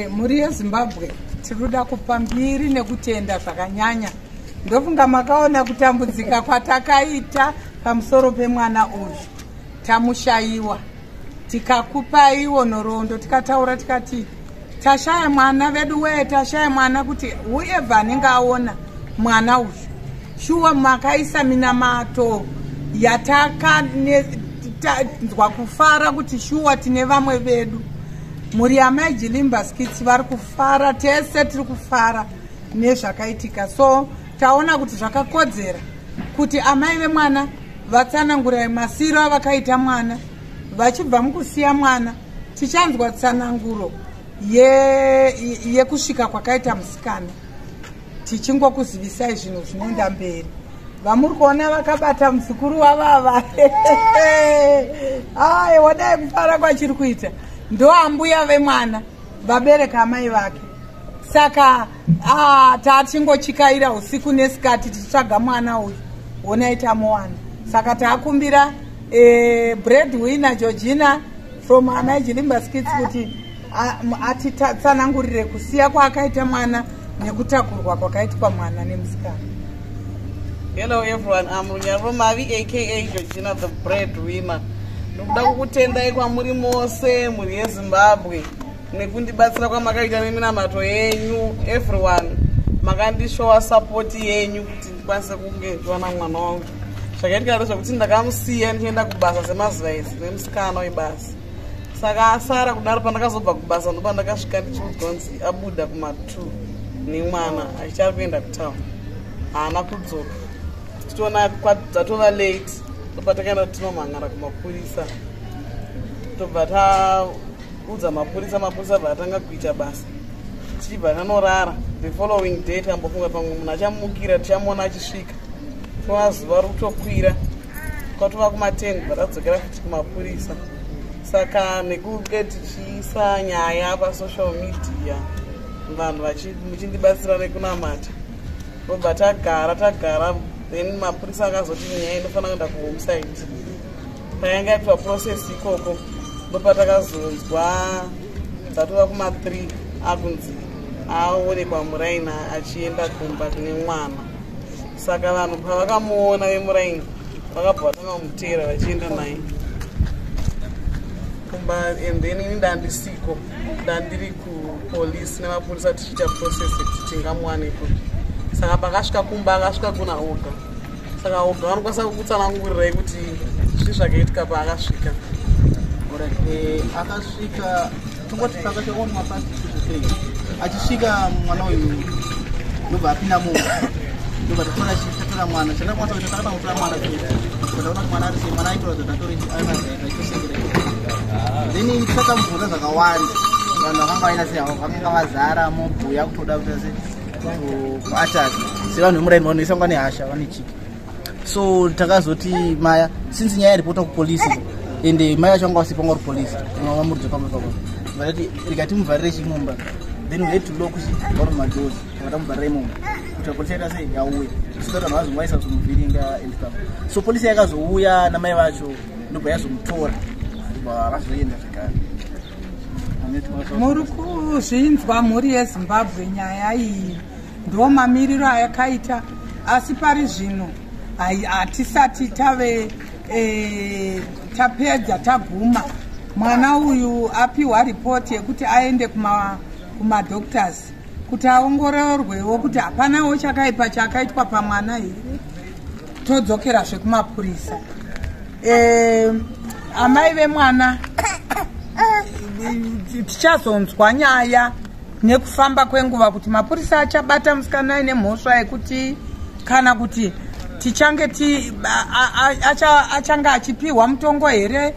Mhuri yeZimbabwe, tiri kuda kupa mbiri nekutenda zvakanyanya. Ndofunga makaona kutambudzika kwatakaita pamusoro pemwana uyu. Tamushayiwa, tikakupaiwo nhoroondo, tikataura tikati tashaya mwana vedu wee, tashaya mwana, kuti whoever anenge aona mwana uyu, shuwa makaisa minamato yatakanzwa kufara kuti shuwa tine vamwe vedu. Mhuri yaMai Jilimba Skits vari kufara, tese tiri kufara nezvakaitika. So taona kuti zvakakodzera kuti amai vemwana vatsanangura masiro avakaita mwana vachibva mukusiya mwana. Tichanzwa tsananguro yekusvika kwakaita musikana, tichingokuzivisai zvinhu zvinoenda mberi. Vamuri kuona vakabata muzukuru wavava, ai wadai kufara kwachiri kuita, ndo ambuya vemwana, vabereka amai vake. Saka tatingochikaira usiku nesikati tichitsvaga mwana uyu, honai tamuwana. Saka taakumbira breadwinner Georgina from Amai Jilimba Skits kuti atitsanangurire kusiya kwaakaita mwana nekutakurwa kwakaitwa mwana nemusikana. Hello everyone, I'm Runyaro Mavi, aka Georgina the breadwinner. Ndikuda kukutendai kwamuri mose, mhuri yeZimbabwe, nekundibatsira kwamakaita neminamato yenyu. Everyone makandishowa support yenyu kuti ndikwanise kunge ndiwana mwana wangu. Zvakaitika ndezvekuti ndakamusiya ndichienda kubasa semazuva ezi nemusikana webasa. Saka asara kudaro, pandakazobva kubasa ndopandakasvika ndichiudzwa kunzi abuda kuma2 nemwana achiti ari kuenda kutown, haana kudzoka. Tichiona dzatova late, ndopatakaenda tinomhangara kumapurisa, tobva taudza mapurisa. Mapurisa bva atanga kuita basa, tichibva tanorara. The following day tambofunga pamwe munhu achamukira, tichamuona achisvika. Tova zuva rikutokwira, kwatova kuma10, bva tadzokera futi kumapurisa. Saka nekunge tichiisa nyaya pasocial media, vanhu muchindibatsira nekunamata, tobva tagara tagara. Then mapurisa akazoti nyaya inofanira kuenda kuhomicide. Payanga yaitwa process ikoko, ndopatakazonzwa dzatova kuma3 akunzi aonekwa muraini achienda kumba nemwana. Saka vanhu pavakamuona vemuraini, vakabva vatanga kumuteera vachienda naye kumba. And then ini ndandisiko, ndandiri kupolisi nemapurisa tichiita process yekuti tingamuwanepo. Saka pakasvika kumba, akasvika kuna oga. Saka oga vanokwanisa kukutsanangurirai kuti zvii zvakaitika paakasvika. Alright, akasvika, tongoti pakasvika kwama past 2 to 3 achisvika mwana uyu, ndobva apinda mumba, ndobva tatora tatora mwana. Chandakwanisa kuita, takatanga kutora mwana chete. Taona kuti mwana ari sei. Mwana aitora zvatatori aitosekera. Then takamubvunza zvakawanda. Vanhu vakanga vaina sei, vakanga vazara mobhuya kutoda kuita sei kuataka sevanhu vemuraini vanoisangwa nehasha, vane chiki. So takazoti maya, since nyaya yaripota kupolisi, ende mai vacho vanga vasipo, vanga uri polisi vamuridzo pamba papo, vakati rega timuvharire chimumba. Then we had to lock one of madoors, vakatamuvharira imomo kuti polisi yaita sei yauya, so that vanhu vazongaisa kuzomuvhiringa and stuff. So polisi yakazouya namai vacho, ndobva yazomutora, ndobva vazoenda zvekare. Muri kuzvinzwa, mhuri yeZimbabwe, nyaya iyi ndo mamiriro ayakaita. Asi pari zvino hatisati tave tapedza taguma. Mwana uyu apiwa ripoti yekuti aende kumadoctors kuti aongororwewo kuti hapanawo chakaipa chakaitwa pamwana here, todzokerazve kumapurisa. Amai vemwana, tichazonzwa nyaya nekufamba kwenguva kuti mapurisa achabata musikana aine mhosva yekuti kana kuti tichange ti achange achipiwa mutongo here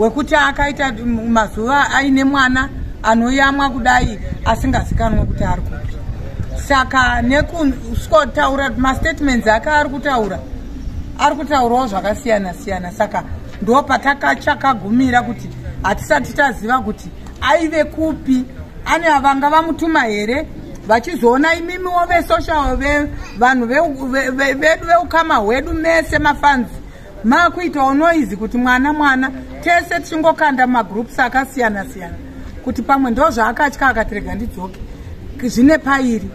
wekuti akaita mazuva aine mwana anoyamwa kudai asingazikanwe kuti ari kupi. Saka nekusvotaura mastatements ake ari kutaura, ari kutaurawo zvakasiyana siyana. Saka ndo patakachakagumira kuti hatisati taziva kuti aive kupi, ane vanga vamutuma here. Vachizoona imimiwo vesocial, vanhu vedu veukama hwedu mese, mafans, maakuitawo noise kuti mwana mwana, tese tichingokanda mumagroups akasiyana siyana. Kuti pamwe ndo zvaakatya akati rega ndidzoke. Zvine pairi.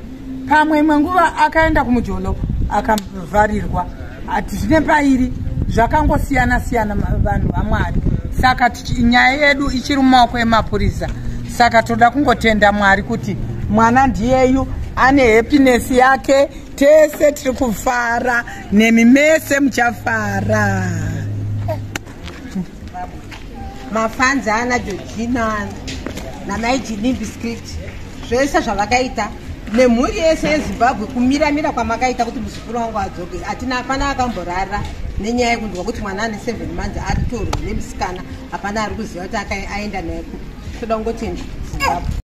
Pamwe imwe nguva akaenda kumujolo akavharirwa. Ati zvine pairi zvakangosiyana siyana vanhu vaMwari. Saka nyaya yedu ichiri mumaoko emapurisa. Saka toda kungotenda Mwari kuti mwana ndiyeyu ane happiness yake. Tese tiri kufara nemi mese muchafara. Mafanzi ana Georgina namai Ginimbi script, zvese zvavakaita nemhuri yese yeZimbabwe, kumiramira kwamakaita kuti muzukuru wangu adzoke, hatina, hapana akamborara nenyaya yekunzwa kuti mwana ane 7 months aritorwa nemusikana. Hapana ari kuziva kuti aenda naye kupi. Toda kungotenda Zimbabwe.